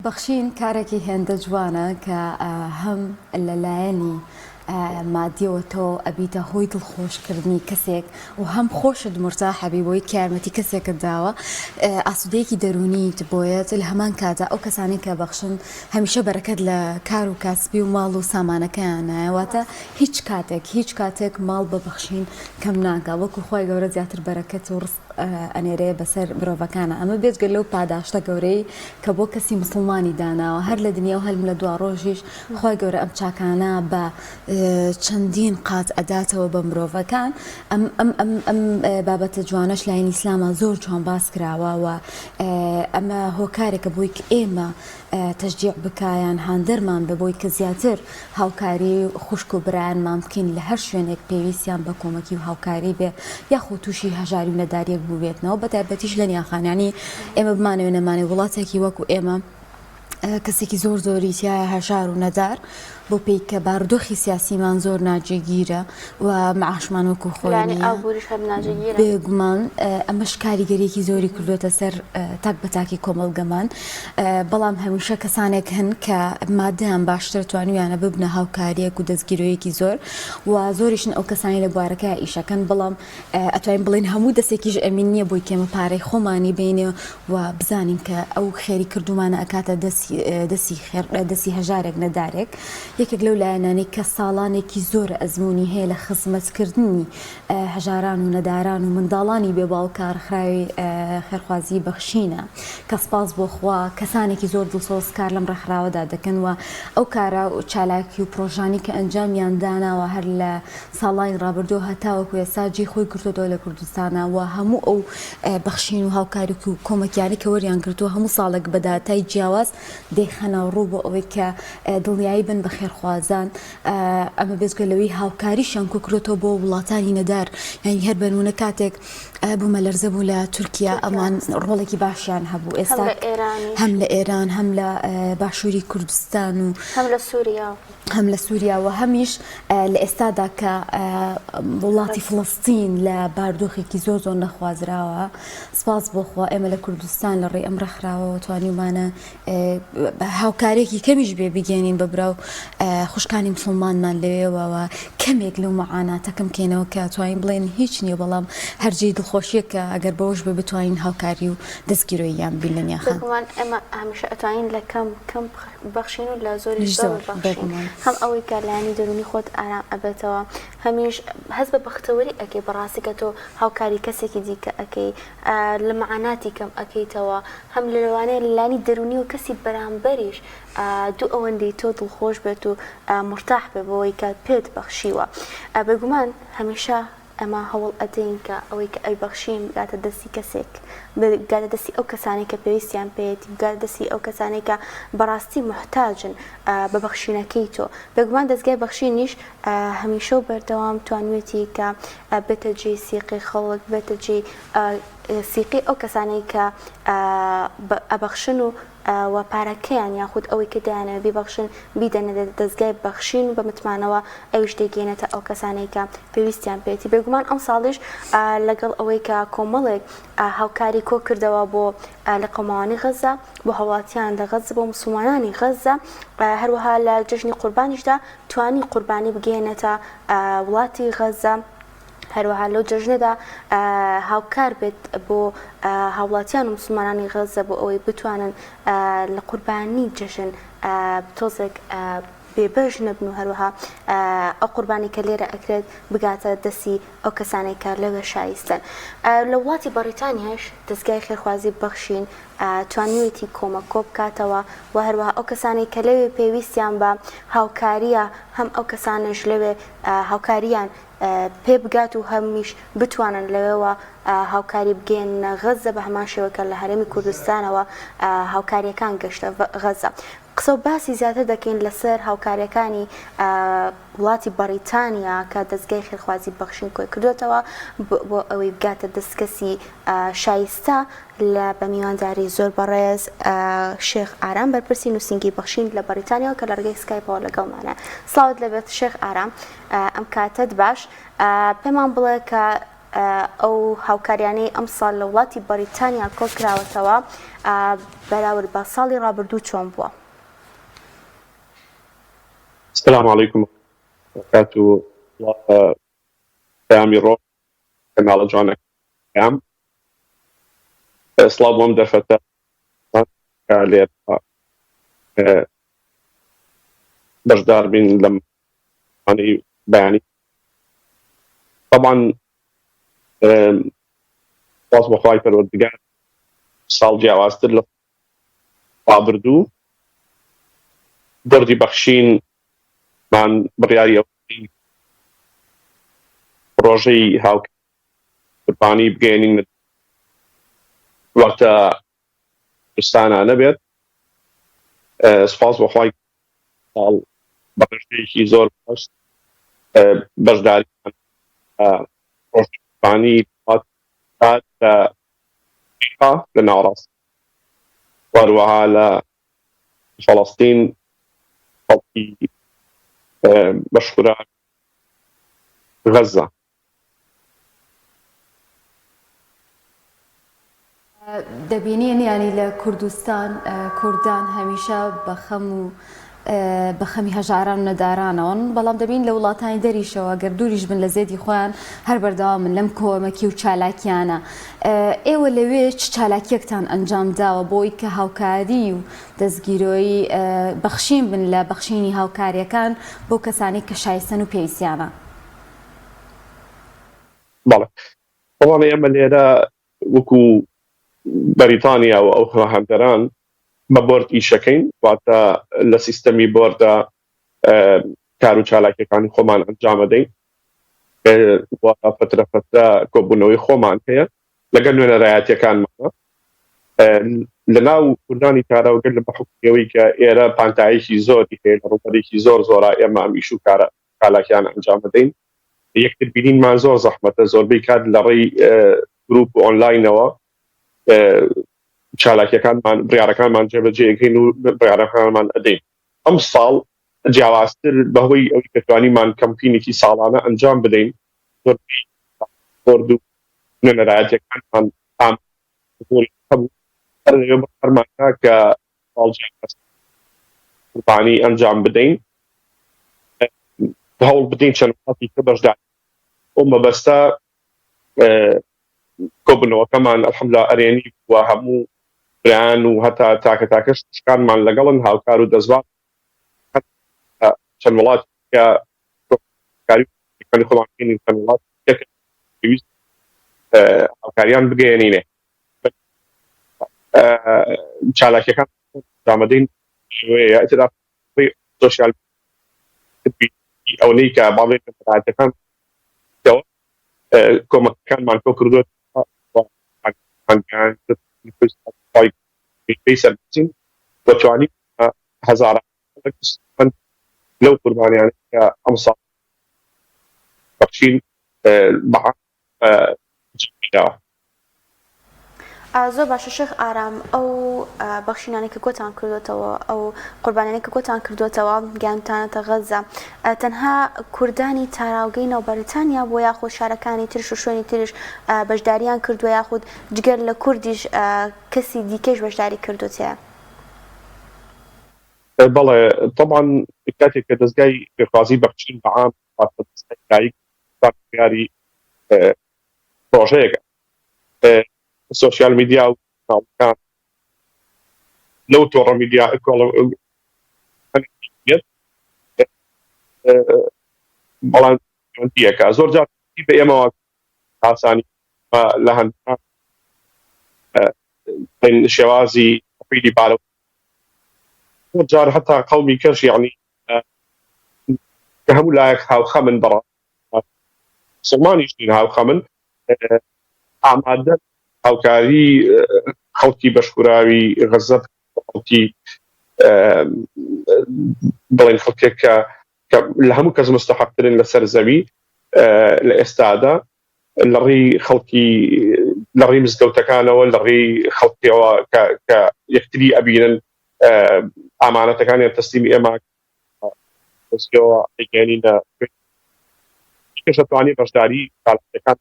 بەخشین کارێکی هێندە جوانە کە هەم لە لایەنی مادیەوە تۆ ئەبیتە هۆی دڵخۆشکردنی کەسێک و هەم خۆشت مورتاح ئەبی بۆی کە یارمەتی کەسێکت داوە ئاسوودەیەکی دەروونیت بۆیەت لە هەمان کاتدا ئەو کەسانەی کە بەخشن هەمیشە بەرەکەت لە کار و کاسبی و ماڵ و سامانەکەیانایە واتە هیچ کاتێک هیچ کاتێک ماڵ بە بەخشین کەم ناکا وەکو خوای گەورە زیاتر بەرەکەت و ڕزق ئەنێرێ بەسەر مرۆڤەکانا ئەمە بێجگە لەو پاداشتە گەورەی کە بۆ کەسی موسڵمانی داناوە هەر لە دنیا و هەر لە دواڕۆژیش خوای گەورە ئەم چاکانە بە چەندین قات ئەداتەوە بە مرۆڤەکان ئەم ئەم ئەم ئەم بابەتە جوانەش لاین ئیسلاما زۆر جوان باس کراوە و ئەمە هۆکارێکە بۆی کە ئێمە تەشجیع بکا یان هاندەرمان بێ بۆی کە زیاتر هاوکاری خوشک و برایانمان بکەین لە هەر شوێنێک پێویستیان بە کۆمەکی و هاوکاری بێ یاخود تووشی هەژاری و نەداریەک بووبێتنەوە بە تایبەتیش لە نیاخان یانی ئێمە بمانەوێ نەمانەوێ وڵاتێکی وەکو ئێمە کەسێکی زۆر زۆری تایە هەژار و نەدار بۆ پێی کە بارودۆخی سیاسیمان زۆر ناجێگیرە و معاشمان وەکو خۆی لایەنی نییە. ئابووریش هەر ناجێگیرە. بێگومان ئەمەش کاریگەریەکی زۆری کردوێتە سەر تاک بە تاکی کۆمەڵگەمان بەڵام هەمیشە کەسانێک هەن کە مادەیان باشتر توانیویانە ببنە هاوکاریەک و دەستگیرۆیەکی زۆر و زۆریشن ئەو کەسانی لە بوارەکە ئیشەکەن بەڵام ئەتوانین بڵێین هەموو دەسێکیش ئەمین نییە بۆی کێمە پارەی خۆمانی بینێ و بزانین کە ئەو خێری کردومانە ئەکاتە دەستی دەستی هەژارێک نەدارێک یەکێک لەو لایەنانەی کە ساڵانێکی زۆرە ئەزموونی هەیە لە خزمەتکردنی هەژاران و نەداران و منداڵانی بێ باوک ڕێکخراوی خێرخوازی بەخشینە کە سپاس بۆ خوا کەسانێکی زۆر دڵسۆز کار لەم ڕێکخراوەدا دەکەن و ئەو کارە و چالاکی و پرۆژانی کە ئەنجامیان داناوە هەر لە ساڵانی ڕابردوو هەتاوەکو ئێستا جێی خۆی گرتۆتەوە لە کوردستانا و هەموو ئەو بەخشین و هاوکاری و کۆمەکیانەی کە وەریان گرتووە هەموو ساڵێک بە داتای جیاواز دەیخەنە ڕوو بۆ ئەوەی کە دڵنیایی بن بە خێرخوازان ئەمە بێجگە لەوەی هاوکاریشیان کۆکردۆتەوە بۆ وڵاتانی نەدار یانی هەر بەنمونە کاتێک بوومەلەرزە بوو لە تورکیا ئەمان ڕۆڵێکی باشیان هەبوو ئێستا هەم لە ئێران هەم لە باشووری کوردستان و هەم لە سووریا هەم لە سووریا و هەمیش لە ئێستادا کە وڵاتی فڵستین لە باردۆخێکی زۆر زۆر نەخوازراوە سپاس بۆ خوا ئێمە لە کوردستان لە ڕێی ئەم ڕێکخراوەوە توانیومانە هاوکارێکی کەمیش بێ بگەێنین بە برا و خوشکانی مسلمانمان لەوێوە کەمێک لەو مەعاناتە کەم کەینەوە کە توانین بڵێن هیچ نییە بەڵام هەرجی دڵخۆشیە کە ئەگەر بەوەش بێ بتوانین هاوکاری و دەستگیرۆییان بین لە نیاخان. بێگومان ئێمە هەمیشە ئەتوانین لە کەم کەم بەخشین و لە زۆریش زۆر بەخشین هەم ئەوەی کە لایەنی دەروونی خۆت ئارام ئەبێتەوە هەمیش هەست بە بەختەوەری ئەکەی بەڕاستی کە تۆ هاوکاری کەسێکی دیکە ئەکەی لە مەعاناتی کەم ئەکەیتەوە هەم لەوانەیە لە لایەنی دەروونی و کەسی بەرامبەریش دوو ئەوەندەی تۆ دڵخۆش بێت و مورتاح بێ بەوەی کە پێت بەخشیوە بێگومان هەمیشە ئێمە هەوڵ ئەدەین کە ئەوەی کە ئەیبەخشین بگاتە دەستی کەسێک، بگاتە دەستی ئەو کەسانەی کە پێویستیان پێیەتی، بگاتە دەستی ئەو کەسانەی کە بەڕاستی موحتاجن بە بەخشینەکەی تۆ. بێگومان دەزگای بەخشینیش هەمیشە و بەردەوام توانیویەتی کە بێتە جێی سیقەی خەڵک، بێتە جێی سیقەی ئەو کەسانەی کە ئەبەخشن و و پارەکەیان یاخود ئەوەی کە دەیانەوێت بیبەخشن بیدەنە دەزگای بەخشین و بە متمانەوە ئەویش دەیگەیەنێتە ئەو کەسانەی کە پێویستیان پێیەتی بێگومان ئەمساڵیش لەگەڵ ئەوەی کە کۆمەڵێک هاوکاری کۆکردەوە بۆ لەقەوماوانی غەزە بۆ هاوڵاتیان لە غەزە بۆ موسڵمانانی غەزە هەروەها لە جەژنی قوربانیشدا توانی قوربانی بگەیەنێتە وڵاتی غەزە. هەروەها لەو جەژنەدا هاوکار بێت بۆ هاوڵاتیان و موسڵمانانی غەززە بۆ ئەوەی بتوانن لە قوربانی جەژن تۆزێک بێبەش نەبن و هەروەها ئەو قوربانی کە لێرە ئەکرێت بگاتە دەستی ئەو کەسانێک کە لەوێ شایستن. لە وڵاتی بەڕیتانیاش دەزگای خێرخوازی بەخشین توانیوێتی کۆمەک کۆبکاتەوە و هەروەها ئەو کەسانەی کە لەوێ پێویستیان بە هاوکاریە هەم ئەو کەسانەش لەوێ هاوکاریان پێ بگات و هەمیش بتوانن لەوێوە هاوکاری بگەیەننە غەززە بە هەمان شێوە کە لە هەرێمی کوردستانەوە هاوکارییەکان گەشتە غەززە. قسە و باسی زیاتر دەکەین لەسەر هاوکارییەکانی وڵاتی بەڕیتانیا کە دەزگای خێرخوازی بەخشین کۆی کردوێتەوە بۆ ئەوەی بگاتە دەست کەسی شایستە لە بە میوانداری زۆر بەڕێز شێخ ئارام بەرپرسی نووسینگەی بەخشین لە بەڕیتانیاوە کە لە ڕێگەی سکایپەوە لەگەڵمانە. سڵاوت لێبێت شێخ ئارام. ئەم کاتەت باش پێمان بڵێ کە ئەو هاوکاریانەی ئەمساڵ لە وڵاتی بەریتانیا کۆکراوەتەوە بەراورد بە ساڵی ڕابردوو چۆن بووە؟ السلام علیکم وبرکاته پەیامی ڕۆژ کەناڵە جوانەکە پەیام سڵاو بۆم دەرفەتە لێرە بەشدار بین لەم بەیانی طبعا سپاس بۆ خوای پەروەردگار ساڵ جیاوازتر لە ڕابردوو بۆردی بەخشین مان بڕیاری ئەوەی پڕۆژەی هاوکاری قوربانی بگەیەنین واتە کوردستانە نەبێت سپاس بۆ خوای ساڵ بە ڕێژەیەکی زۆر باش بەشداری ڕۆژانی لە لە ناوەڕاست هەروەها لە فەڵەستین خەڵکی بەشخورا غەزە. دەبینین یانی لە کوردستان کوردان هەمیشە بە خەم و بە خەمی هەژاران و نەدارانەوەن بەڵام دەبین لە وڵاتانی دەریشەوە گەر دووریش بن لە زێدی خۆیان هەر بەردەوامن لەم کۆمەکی و چالاکیانە ئێوە لەوێ چ چالاکیەکتان ئەنجام داوە بۆی کە هاوکاری و دەستگیرۆیی بەخشین بن لە بەخشینی هاوکاریەکان بۆ کەسانی کە شایستەن و پێویستیانە؟ بەڵێ بەڵام ئێمە لێرە وەکو بەریتانیا و ئەو هەندەران بە بۆرد ئیشەکەین، واتە لە سیستەمی بۆردە کار و چالاکیەکانی خۆمان ئەنجامەدەین و فترە فترە کۆبوونەوەی خۆمان هەیە لەگەڵ نوێنەرایەتیەکانمانە لە ناو کوردانی تاراوگە لە بەحکومی کە ئێرە پانتاییەکی زۆری هەیە لە ڕووبەرێکی زۆر زۆرا ئێمە ئەم ئیش و کارە چالاکیان ئەنجامەدەین یەکتر بینینمان زۆر زەحمەتە زۆربەی کات لە ڕێی گروپ و ئۆنلاینەوە چالاکیەکانمان بڕیارەکانمان جێبەجێ ئەکەین و بڕیارەکانمان ئەدەین ئەم ساڵ جیاوازتر بەهۆی ئەوەی کە توانیمان کەمپینێکی ساڵانە ئەنجام بدەین زۆربەی بۆرد و نوێنەرایەتیەکانمان زۆری هەبوو هەر لەوێ بڕیارمان دا کە ساڵ جیاواز قوربانی ئەنجام بدەین هەوڵ بدەین چەند وڵاتی کە بەشدار ئەو مەبەستە کۆبوونەوەکەمان الحمدلله ئەرێنی و هەموو برایان و هەتا تاکە تاکەش خوشکانمان لەگەڵن هاوکار و دەستباز چەند وڵات کە کاری خۆمان بکەین چەند وڵات پێویست هاوکاریان بگەیەنینێ چالاکیەکان دامەدەین سۆشیال ئەوەی کە باڵێن ەکان کۆمەکەکانمان کۆ کردووە سەربچین و توانی هەزاران لەو قوربانیانە کە ئەمساڵ بەخشین بە داوە. زۆر باشە شێخ ئارام ئەو بەخشینانەی کە کۆتان کردوێتەوە ئەو قوربانیانەی کە کۆتان کردوێتەوە گەیاندتانەتە غەزە تەنها کوردانی تاراوگەی ناو بەریتانیا بۆ یاخود شارەکانی ترش و شوێنی ترش بەشداریان کردووە یاخود جگەر لە کوردیش کەسی دیکەش بەشداری کردوتێ؟ بەڵێ طبعا کاتێک کە دەزگای فێرخوازی بەخشین بە عام دەزگای لایک بڕیاری پرۆژەیەک سۆشیال میدیا و کاناڵەکان لەو تۆڕە میدیا بەڵام پەیوەندییەکە زۆر جار بە ئێمەوە ئاسانی لە هەندان شێوازی تەحویلی پارە زۆر جار هەتا قەومی کەش یعنی کە هەموو لایەک هاوخەمن بەڕاست مسلمانیش نین هاوخەمن ئامادە هاوکاری خەڵکی بەشخوراوی غەزە خەڵکی بڵێن خەڵکێک کە لە هەموو کەس مستحقترن لەسەر زەوی لە ئێستادا لە ڕێی خەڵکی لە ڕێی مزگەوتەکانەوە لە ڕێی خەڵکیەوە کە یەکتری ئەبینن ئامانەتەکانیان تەسلیمی ئێمە دەستەوە ئەگەیەنینە کەش دەتوانێت بەشداری چالاکیەکان.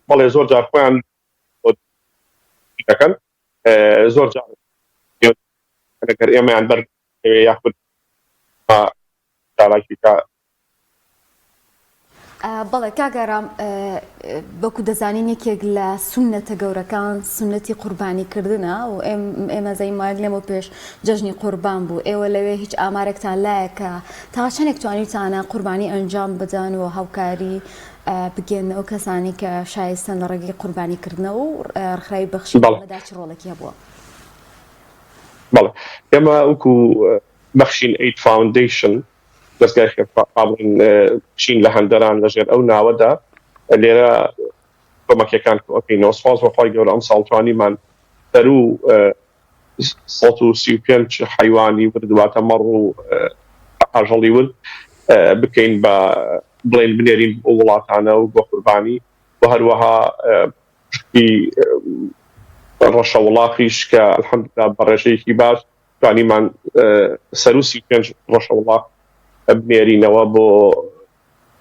بەڵێ زۆر جار خۆیان دەکەن زۆر جار ئەگەر ئێمەیان بەر یاخود چالاکیکە بەڵێ کاک ئارام وەکو دەزانین یەکێک لە سوننەتە گەورەکان سوننەتی قوربانی کردنە و ئێمە زەین مایک لەمە پێش جەژنی قوربان بوو ئێوە لەوێ هیچ ئامارێکتان لایە کە تا چەندێک توانیتانە قوربانی ئەنجام بدەن و هاوکاری بگەن ئەو کەسانی کە شایستن لە ڕێگەی قوربانی کردنەوە و ڕێکخراوی بەخشین لەمەدا چ ڕۆڵێکی هەبووە؟ بەڵێ ئێمە وەکو بەخشین Aid Foundation دەزگای خێرخوا با بڵێین چین لە هەندەران لەژێر ئەو ناوەدا لێرە کۆمەکیەکان کۆئەکەینەوە سوپاس بۆ خوای گەورە ئەمساڵ توانیمان سەروو 135 حەیوانی ورد واتە مەڕ و ئاژەڵی ورد بکەین بە بڵێن بنێرین بۆ وڵاتانە و بۆ قوربانی و هەروەها پشکی ڕەشە وڵاخیش کە الحمدلله بە ڕێژەیەکی باش توانیمان سەروو 35 ڕەشەوڵاخ بنێرینەوە بۆ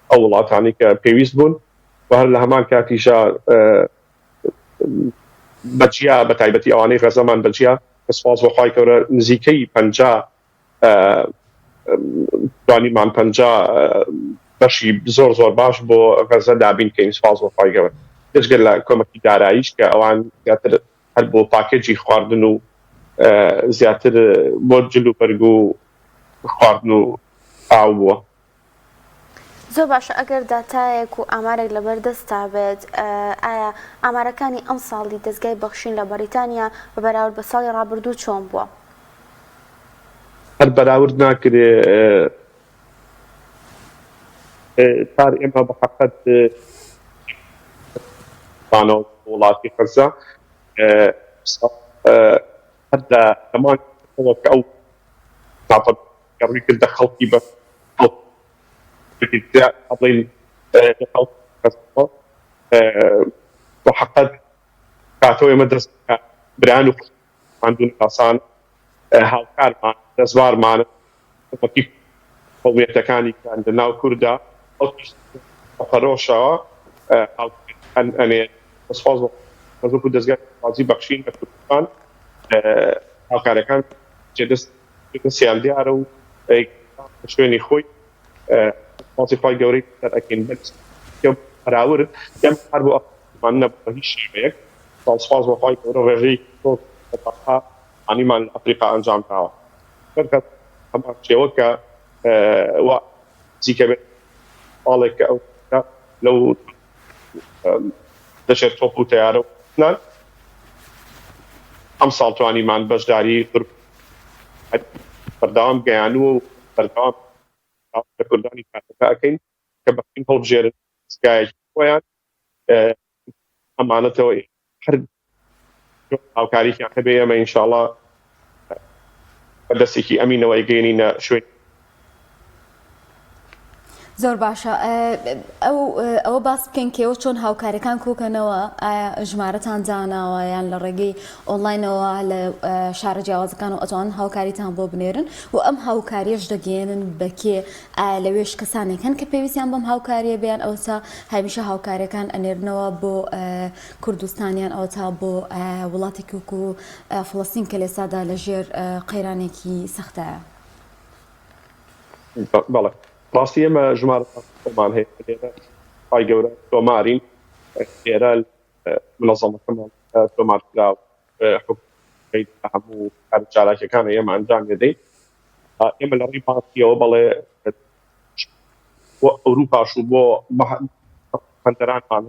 ئەو وڵاتانەی کە پێویست بوون و هەر لە هەمان کاتیشا بەجیا بە تایبەتی ئەوانەی غەزەمان بەجیا کە سوپاس بۆ خوای گەورە نزیکەی 50 توانیمان 50 بەشی زۆر زۆر باش بۆ غەزە دابین کەین سوپاس بۆ خوای گەورە بێجگە لە کۆمەکی داراییش کە ئەوان زیاتر هەر بۆ پاکێجی خواردن و زیاتر بۆ جل و بەرگ و خواردن و ئاو بووە. زۆر باشە ئەگەر داتایەک و ئامارێک لەبەر دەستتا بێت ئایا ئامارەکانی ئەمساڵی دەزگای بەخشین لە بەڕیتانیا بە بەراورد بە ساڵی ڕابردوو چۆن بووە؟ هەر بەراورد ناکرێ پار ئێمە بە حەقەت وڵاتی غەزە هەر لە هەمان کە ئەو ڕووی کردە خەڵکی بە بڵین بە حەقەت کاتەوە ئێمە دەست بران و ماندوو ناسان هاوکارمان دەستبارمان کۆمەکی قەومیەتەکانی کان لە ناو کوردا خەڵکیش بە پەرۆشەوە هاوکاریان ئەنێ سوپاس بۆ بەس وەکو دەزگای خێرخوازی بەخشین لە کوردستان هاوکارەکان جێدەست دەستیان دیارە و شوێنی خۆی سوپاسی خوای گەورەی لەسەر ئەکەین بەس بەراورد ئێمە هەر بۆ ئەمان نەبوو بە هیچ شێوەیەک سوپاس بۆ خوای گەورە ڕێژەی زۆر ئانیمان لە ئەفریقا ئەنجام داوە هەمان شێوە کە وا نزیکە بێت ساڵێک کە ئەو لەو دەچێت تۆپ و تەیارە و نان ئەم ساڵ توانیمان بەشداری بەردەوام گەیانووە و بەردەوام لە کوردانی کاتەکە ئەکەین کە بەخشین هەڵبژێرن دەزگایەکی خۆیان ئەمانەتەوە هەر هاوکاریکیان هەبێ ئێمە ئینشاڵا بە دەستێکی ئەمینەوە ئەیگەیەنینە شوێن. زۆر باشە ئەو ئەوە باس بکەین کە ئێوە چۆن هاوکارەکان کۆکەنەوە ئایا ژمارەتان داناوە یان لە ڕێگەی ئۆنلاینەوە لە شارە جیاوازەکان و ئەتوان هاوکاریتان بۆ بنێرن و ئەم هاوکاریەش دەگەیەنن بە کێ ئایا لەوێش کەسانێک هەن کە پێویستیان بەم هاوکاریە بێ یان ئەوسا هەمیشە هاوکاریەکان ئەنێرنەوە بۆ کوردستان یان ئەوەتا بۆ وڵاتێکی وەکو فڵەستین کە لێستادا لە ژێر قەیرانێکی سەختایە؟ بەڵێ ڕاستی ئێمە ژمارە خۆمان هەیە لێرە خوای گەورە تۆمارین لێرە منەزەمەکەمان تۆمار کراوە حکومەت هەموو کار چالاکیەکان ئێمە ئەنجام دەدەین ئێمە لە ڕێی بانکیەوە بەڵێ بۆ ئەوروپاش و بۆ هەندەرانمان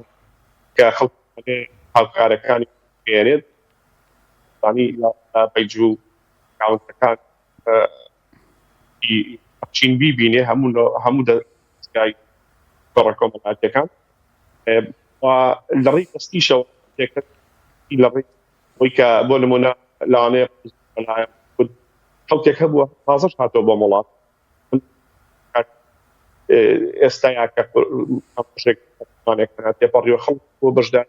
کە خەڵک هاوکارەکانی بێنێت زانی لە پەیج و ئەکاونتەکان چین بیبینێ هەموو هەموو دەستگای تۆڕە کۆمەڵایەتیەکان لە ڕێی دەستیشەوە لە ڕێی ئەوەی کە بۆ نمونە لەوانەیە خەڵکێک هەبووە تازەش هاتەوە بۆ وڵات ئێستا یا کە تێپەڕیوە خەڵک بۆ بەشدار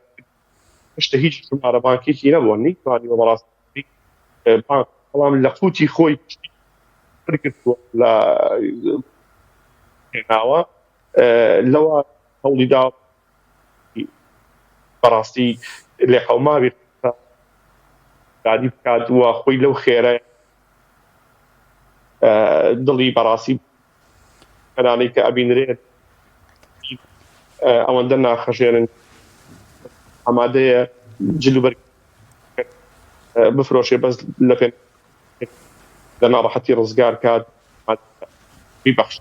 هێشتا هیچ ژمارە بانکێکی نەبووە نەیتوانیوە بەڕاستی بانک بەڵام لە قوتی خۆی پرگرتووە لە هێناوە لەوە هەوڵی دا. بەڕاستی لێقەوماوی دادی بکات و خۆی لەو خێرە دڵی بەڕاستی ئەرانەی کە ئەبینرێت ئەوەندە ناخەژێنن ئامادەیە جل و بەرگ بفرۆشێ بەس لە پێ لە ناڕەحەتی ڕزگار کات بیبەخش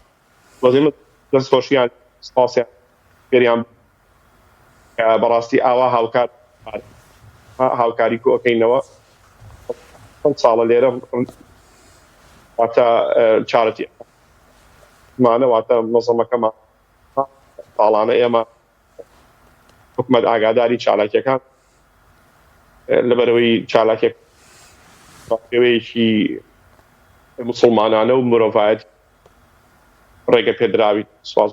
وەزیمە دەست خۆشیان سپاسیان گەریان بەڕاستی ئاوا هاوکار هاوکاری کۆکەینەوە چەند ساڵە لێرە واتە چارەتی مانە واتە مەزەمەکەمان ساڵانە ئێمە حکومەت ئاگاداری چالاکیەکان لەبەرەوەی چالاکیەک شێوەیەکی مسلمانانە و مرۆڤایەتی ڕێگە پێدراوی سواز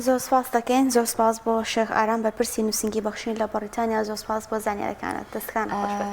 زۆر سپاس دەکەین زۆر سپاس بۆ شێخ ئارام بەرپرسی نووسینگی بەخشین لە بەڕیتانیا زۆر سپاس بۆ زانیارەکانت دەستکانت خۆش بێت.